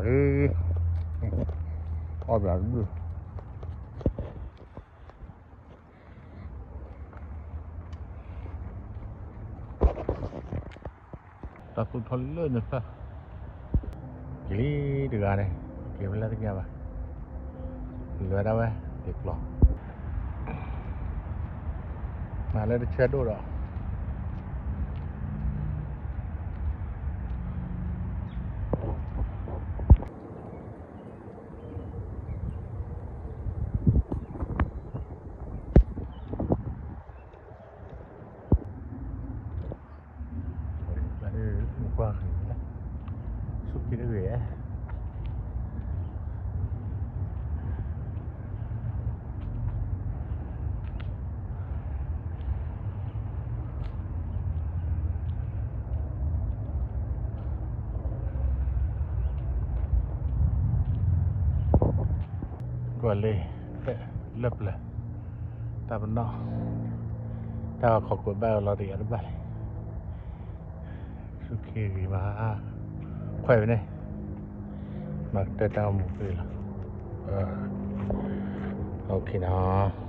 လေအော်ဗျာဘူးတာကူထလနဖဂလီဒီကနေကေဘလာတကပါလွယ်တော့ပဲဒီကလောမာလည်းတစ်ချက်တော့တော့ 숲길을 위해 ကွာလေးလက်ပလက်တာဘနောတာခေါ်ကွဘဲလာရီရပါလေစုခေရီမာခွဲနေမတ်တတာမူပြေလာโอเคနော်။